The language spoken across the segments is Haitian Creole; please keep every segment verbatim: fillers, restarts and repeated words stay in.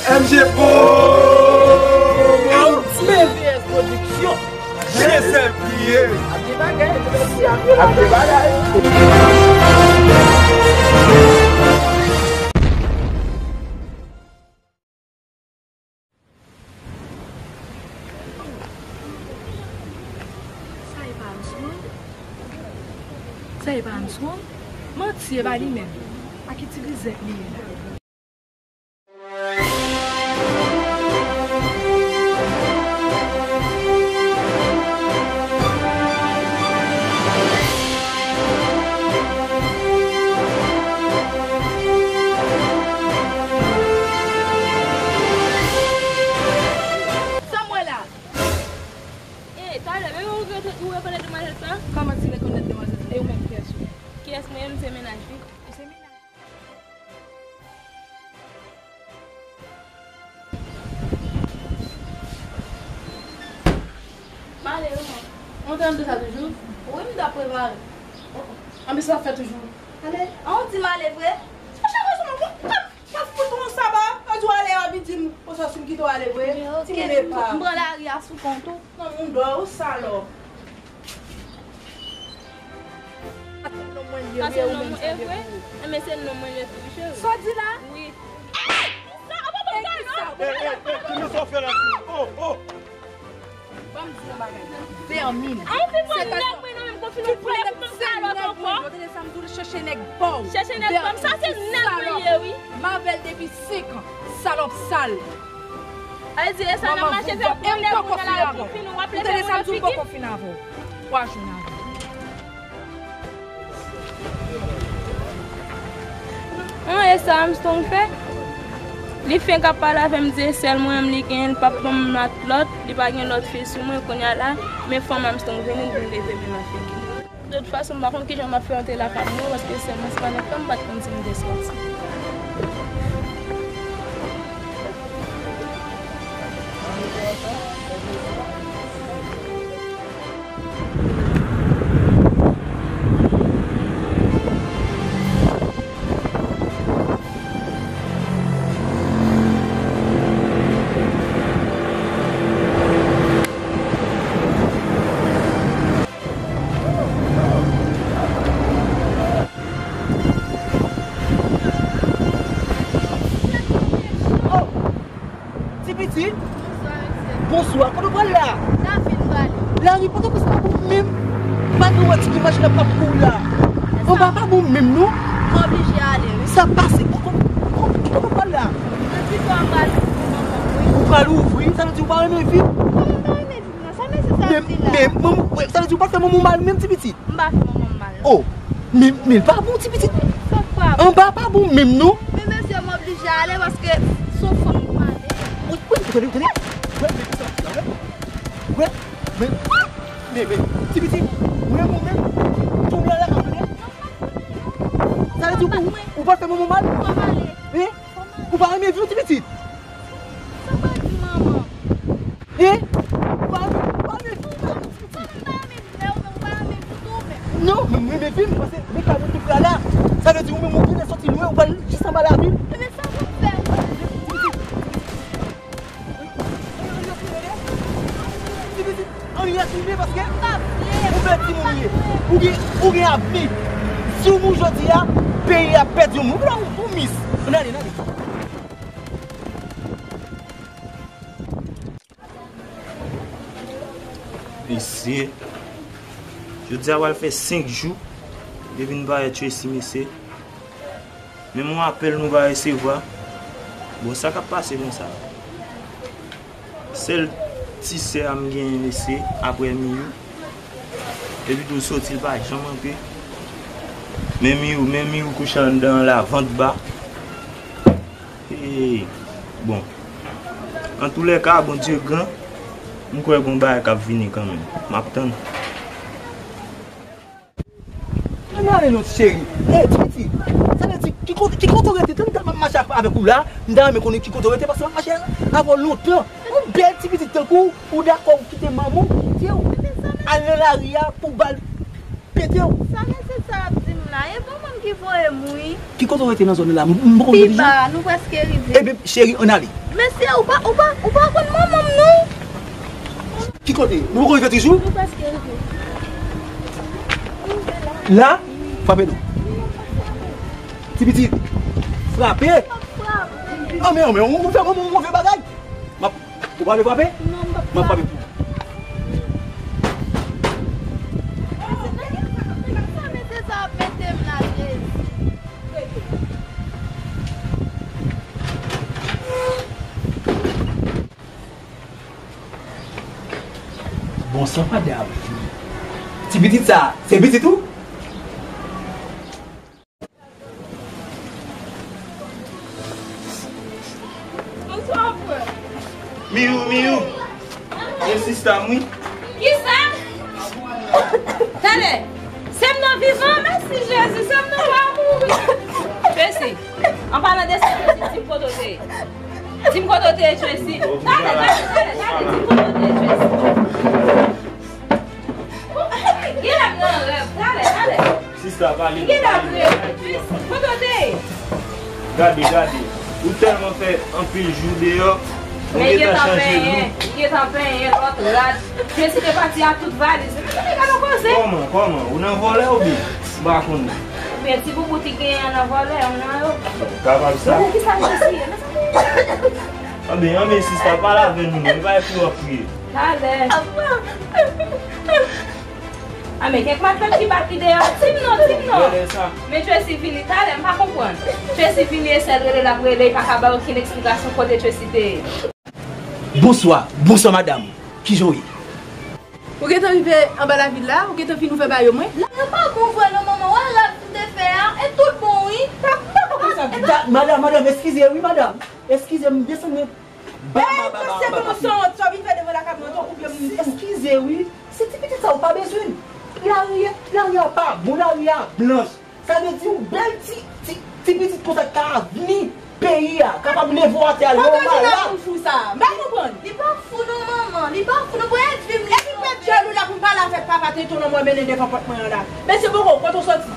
M G Pro! Haïti V S Production! Jesèl kriye! Ap gen bagay, ap gen bagay! Sa e pa Armstrong? Sa e pa Armstrong? Manti, e pa li menm. A ki ti grizèt li ye la? Sa m wè la? E, talè, men ou rekonèt, ou rekonèt demwazèl sa? Kòman ti rekonèt demwazèl sa? E ou menm, kiyès ou? Kiyès mwen ye? M se mennaj li. Ou se mennaj? M ale wi, mwen. Ou te nan dosye a toujou? Wi, m t ap prepare. Anben, sa w ap fè toujou? Ale. An, ou di m ale vre? Chache rezon, non, mwen, m p ap, m ap fout ou yon saba. Mwen di w ale, w ap vin di m, konsa si m kite w ale vre. Timoun epa. M pran lari a sou kont ou. Nan moun dò ou, salòp. Sa se non mwen ye, wi, ou menm sa ye pou ou. Enben, se non mwen ye tou, wi, cheri. Sa w di la? Wi. Ey! Sa, apa pou sa, non? Ey, ey, ey, kounya sa w fè la? Oh, oh! Ban m di yon bagay. Vèmin. An, ou fin pran nèg mwen nan menm konfini, ou prè pou mwen salòp ankò. Ou tande sa m di w, chèche nèg pa w. Chèche nèg pa m, sa se nèg mwen ye, wi. M avè l depi senk an. Salòp sal. Sa vle di, e sa n ap mache fè pou nèg moun nan lari pou fini, w ap leve moun nan figi? An, e sa Armstrong fè? Li fenk ap pale avè m, di e sèl mwen menm li genyen, li p ap ban m lòt, li pa gen lòt fi sou mwen, kounye a la, men fanm Armstrong vini, li vin leve men nan figi m. De tout fason, m pa konn kijan m ap fè antre lakay mwen, paske sè mwen se pa nèg pa m, m pa t konn si m te sòti. Oh! Ti pitit? Bonswa, mesye. Bonswa, kote w pral la? Lari m prale. Lari pa ka pase pa bon menm. Pa gen wè ti ki machin ap, ap kouri la. Anba pa bon menm non. M oblije ale, wi. Sa pase, kote w pral la? Nan ti kò m pral ouvri pou manman m, wi. Ou pral ouvri? Sa vle di ou pa renmen vi w? Kòman m pa renmen vi m nan? Sa mesye sa ap di la? Men, men, men, sa vle di ou pa fè manman w mal menm, ti pitit? M pa fè manman m mal, non. Oh, men, men l pa bon, ti pitit. Sa k pa bon? Anba pa bon menm non. Men mesye, m oblije ale paske se yon fanm pou m ale. Wi, wi, tande, tande. Wè, men sa, wè. Wè, men, men, men, ti pitit, mwen, mwen menm, tou la la, tande. Sa vle di ou, ou pa fè manman w mal? Fò m ale. Hein? Ou pa renmen vi w, ti pitit? Sa w pral di manman? Hein? Ou pa renmen, ou pa renmen vi w menm, ti pitit? Kòman m pa renmen vi m, men ou menm ou pa renmen vi tou menm? Non, men mwen renmen vi m, paske men kay mwen tou prè la. Sa vle di ou menm ou genlè soti lwen, ou pral jis anba lavil. Ebyen sa pou m fè? Ti pitit, ti pitit. Ti pitit, anyen ap rive paske ou bèl timoun ou ye. Ou gen, ou gen avni. Si w mouri jodi a, peyi a ap pèdi yon moun. Ou la ou, ou mis. Ann ale, ann ale. Mesye, jodi a pral fè senk jou depi n parèt Tracy, mesye. Menm yon apèl nou pa resevwa. Bon, sa k ap pase konsa? Sèl ti sè a m genyen, mesye, apre Miyou. Epi tou soti, l pa janm antre. Men Miyou, men Miyou kouche anndan an la, vant ba. Hey, bon. Antoulèka, Bondye gran. M kwè gon bagay k ap vini kanmenm. M ap tann. Ann ale non, cheri. Hey, ti pitit. Sa vle di, ki kote, ki kote w rete? Tann m t ap mache avèk ou la, m ta renmen konnen ki kote w rete, paske m ap mache avè w lontan. Yon bèl ti pitit tankou w, ou dakò w kite manman w, kite w, al nan lari a pou w ba l Tete w. Sa mesye sa ap di m la? E manman m ki voye m, wi. Ki kote w rete nan zòn nan la? M, m poko jwenn deja. Pi ba, nou prèske rive. Ebyen, cheri, ann ale. Mesye, ou pa, ou pa, ou pa konn manman m, non? Ki kote? Nou poko rive toujou? Nou prèske rive. La? Frape non. Ti pitit, frape. Anmè, anmè, ou fè manman w move bagay. M ap, ou pa vle frape? Non, m p ap frape. M ap frape pou ou. Sa mesye sa ap mete m la, Jezi. Bon, sa pa de ap di. Ti pitit sa, se pitit ou? Bonswa, frè. Miyou, Miyou. E sista m, wi. Kisa? Tande, se m nan vivan, mèsi Jezi, se m nan pa mouri. Tracy, an palan de sa, Tracy, di m kote w te ye. Di m kote w te ye, Tracy. Talè, talè, talè, talè, di m kote w te ye, Tracy. Genlè m nan rèv, talè, talè. Sista, pale. Genlè m nan rèv, Tracy. Kote w te ye? Gade, gade. Ou tèlman fè anpil jou deyò, ou gentan chanje look. Men gentan penyen, li gentan penyen, lòt rad. Tracy te pati ak tout valiz. Men kote gade yon koze. Kòman, kòman? Ou nan vòlè oubyen? M pa konnen. Oubyen ti boubou ki genyen nan vòlè, youn nan yo. Kapab sa. Gade kisa Tracy ye, mezanmi. Anben, anben, sista, pale avè nou, non, li pa fè w ap kriye. Talè. Anben, kèk matmat ki bat li deyò. Di m non, di m non. Men Tracy vini talè, m pa konprann. Tracy vini e sèl rele l ap rele, li pa ka bay okenn eksplikasyon kote Tracy te ye. Bonswa, bonswa madanm. Kijan w ye? Ou gentan rive anba lavil la? Ou gentan fin ouvè bayo mwen? La pa bon vre non, manman. Wè rad ou te fè a, e tout bon, wi. Pa, pa, pa konsa. Da-, madanm, madanm, eskize, wi, madanm. Eskize m, desann mwen. Ba, ba, ba, ba, ba, ba. Mesye, kòman sa w, sa w vin fè devan lakay mwen, ou vle m... Eskize, wi. Se ti pitit sa, ou pa bezwen l. Lari a, lari a pa bon, lari a blanch. Sa vle di yon bèl ti, ti, ti pitit konsa ka vini peyi a, kapab leve w atè a lè w malad. Kòman moun fou sa? M pa konprann. Li pa fou non, manman. Li pa fou non, pou èt vi m li. Epi pèt djòl ou la pou m pale avèk papa Teton nan mwen mennen devan pòt mwen an la. Mesye Boko, kote w soti?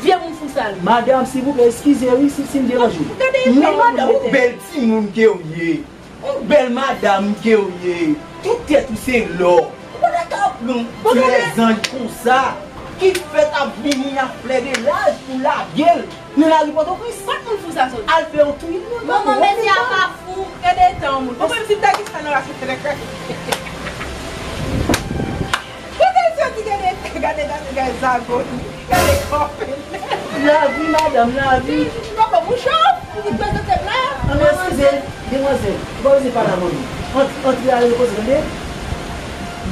Vye moun fou sa l. Madanm, silvouplè, eskize wi si, si m deranje w. Men madanm, ou bèl timoun ke w ye. Yon bèl madanm ke w ye, tout tèt ou se lò. Ou pa ta ka pran ti lèzanj konsa, ki fèt ap vini a flè de laj pou lage l nan lari Pòtoprens. Kot moun fou sa soti? Al fè yon touye nan manman, mesye a pa fou. Gade tan moun. Ou menm si m ta gen sa nan rache fenèt la. Kote l soti? Gade, gade, gade, gade zago li. Gade kòpil. Lavi, madanm, lavi. Papa, bouch ou, ou ki prezante m la. Ann, eskize, demwazèl, ou pa bezwen pale a manmi. Ant-, antre ale repoze, tande?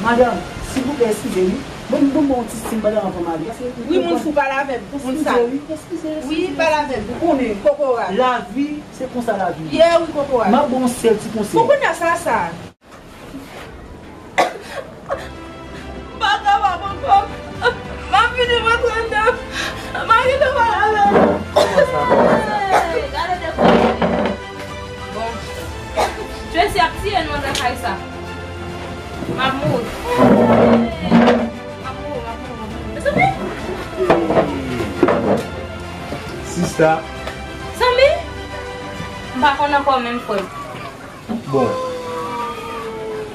Madanm, silvouplè, eskize, wi. Ban m, ban m yon ti siy, madanm, anvan m ale. Wi, moun fou, pale avè m, moun sal. Eskize, wi, eskize, eskize. Wi, pale avè m. Ou konnen, kokorat. Lavi, se konsa lavi ye. Ye, wi, kokorat. M ap ba w yon sèl ti konsèy. Pou kounye a, sa, sa. M pa kapab ankò. M ap vini rantre anndan. M pa gentan pale avè l. Kòman sa? Kòman sa? Hey, gade de kòman li ye. Bon. Tracy ap tiye nou anndan kay sa. M ap mouri. M ap mouri, m ap mouri, m ap mouri. Mezanmi! Sista. Zanmi? M pa konn ankò menm, frè m. Bon.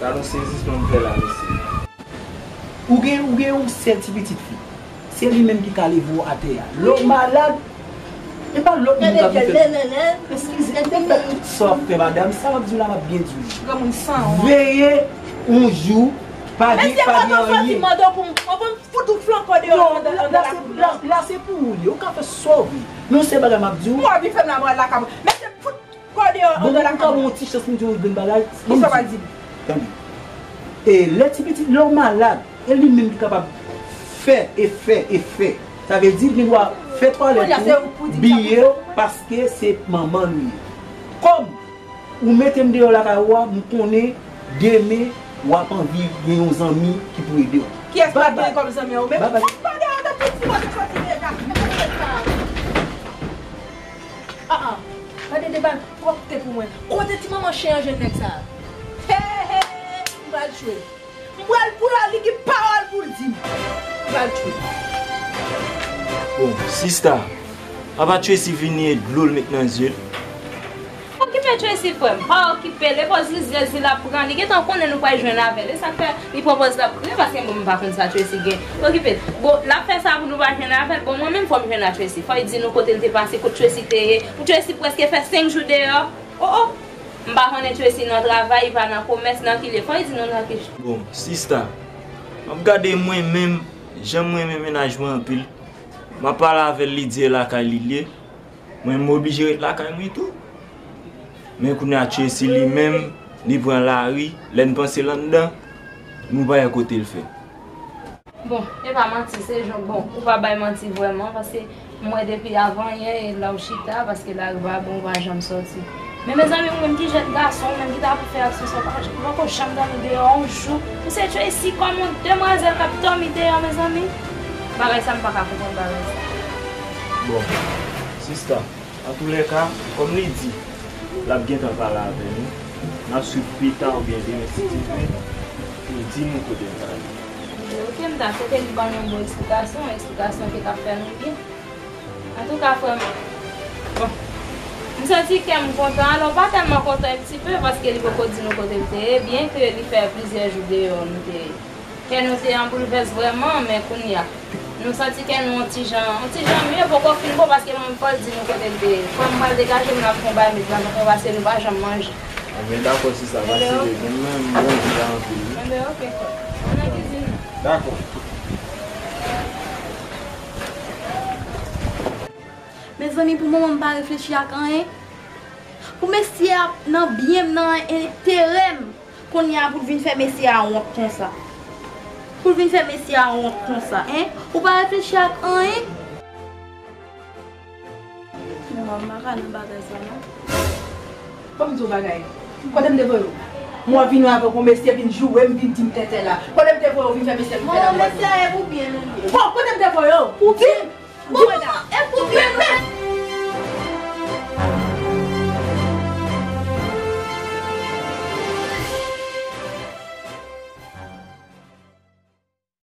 Gad yon sezisman m fè la, mesye. Ou gen, ou gen yon sèl ti pitit fi. Se li menm ki ka leve w atè a. Lè w malad, e pa lòt moun k ap vin fè l. Eskize, ou fè tout sa w ap fè, madanm. Sa m ap di w la, m ap byen di w li. Granmoun san wont. Veye yon jou, pa gen, pa gen anyen. Mesye, kote w soti, mande w pou m, pou m fout ou flanke w deyò anndan, anndan la. Non, la, la, se pou ou li ye. Ou ka fè sa w vle. Men yon sèl bagay m ap di w. Mwen ap vin fè m la, mwen al lakay mwen. Mesye, fout Kò deyò, bon, anndan lakay mwen. Bon, m ka ba w yon ti chans pou m di w yon grenn bagay. Kisa w pral di m? Tande. E lè ti pitit, lè w malad, e li menm ki kapab fè e fè e fè. Sa vle di, li gen dwa fè twalèt ou, biye w, paske se manman nou ye. Kòm ou mete m deyò lakay ou a, m konnen demen w ap anvi gen yon zanmi ki pou ede w. Kiyès m ap gen kòm zanmi an, ou menm? Babay. Fout kò deyò, anndan tout ti mwen te soti deja. Ah, ah. Gade de bal pwòpte pou mwen. Kote ti manman chen an jwenn nèg sa a? He, he, m pral jwe. M pral pran li ki pawòl pou l di m. Li pral tchwe. Bon, sista, apa Tracy vini e dlo l met nan zye l. Okipe Tracy, frè m. Pa okipe l. E pòz rizyèz li l ap pran. Li gentan konnen nou pral jwenn avè l. E sa k fè li pran pòz l ap kriye, paske mwen m pa konn sa Tracy gen. Okipe l. Bon, l ap fè sa pou nou pa jwenn avè l. Bon, mwen menm fò m jwenn a Tracy. Fò l di nou kote l te pase, kot Tracy te ye. Pou Tracy prèske fè senk jou deyò. O, o! M pa konnen Tracy nan travay, li pa nan komès, nan ki lye. Fò l di nou nan ki. Bon, sista, m ap gade mwen menm, jan m renmen mennaj mwen anpil. M ap pale avè l, li di e lakay li l ye. Mwen, m oblije ret lakay mwen tou. Men kounye a Tracy li menm, li pran lari, lè n panse l anndan, nou pa wè kote l fè. Bon, e pa manti, se jan, bon, ou pa bay manti vrèman, paske m wè depi avan yè, e la w chita, paske lari pa bon, ou pa janm sòti. Men mezanmi, ou menm ki jèn gason, ou menm ki ta pou fè aksyon sa, ou pa, ou poko janm dòmi deyò yon jou. Ou se Tracy kòm yon demwazèl k ap dòmi deyò, mezanmi. Bagay sa, m pa ka konprann bagay sa. Bon, sista, antoulèka, kòm li di, l ap gentan pale avè nou, n ap swiv pita oubyen demen, si Dye vle, pou l di nou kote l prale. Ebyen, oke, m ta swete li ban nou yon bon eksplikasyon, yon eksplikasyon ki t ap fè nou byen. Antouka, frè m, bon, m santi kè m kontan, alò pa tèlman kontan, yon ti pe, paske li poko di nou kote l te ye, byen ke li fè plizyè jou deyò nou te ye. Kè nou te an boulvès vrèman, men kounye a, nou santi kè nou yon ti jan, yon ti jan mye, poko fin bon, paske mwen m fò l di nou kote l te ye. Frè m, m pral degaje m, n ap fè yon bay met nan fè, paske nou pa janm manje. Ebyen, dakò, sista, pase leve. Mwen menm, m manje la anpil, wi. Enben, oke, frè. Ann nan kizin nan. Dakò. Mezanmi, pou moman, m pa reflechi ak anyen. Pou mesye a nan byen m, nan enterè m, kounye a pou l vin fè mesye a wont konsa. Pou l vin fè mesye a wont konsa, en? Ou pa reflechi ak anyen? Mwen pa ka nan bagay sa non. Ban m di w bagay. Kote m te voye w? Mwen vin avèk yon mesye vin joure m, vin di m tenten la. Kote m te voye w vin fè mesye vin fè la? Bon, mesye a e pou byen nou ye. Bon, kote m te voye w? Pou byen. Bon, mwen ta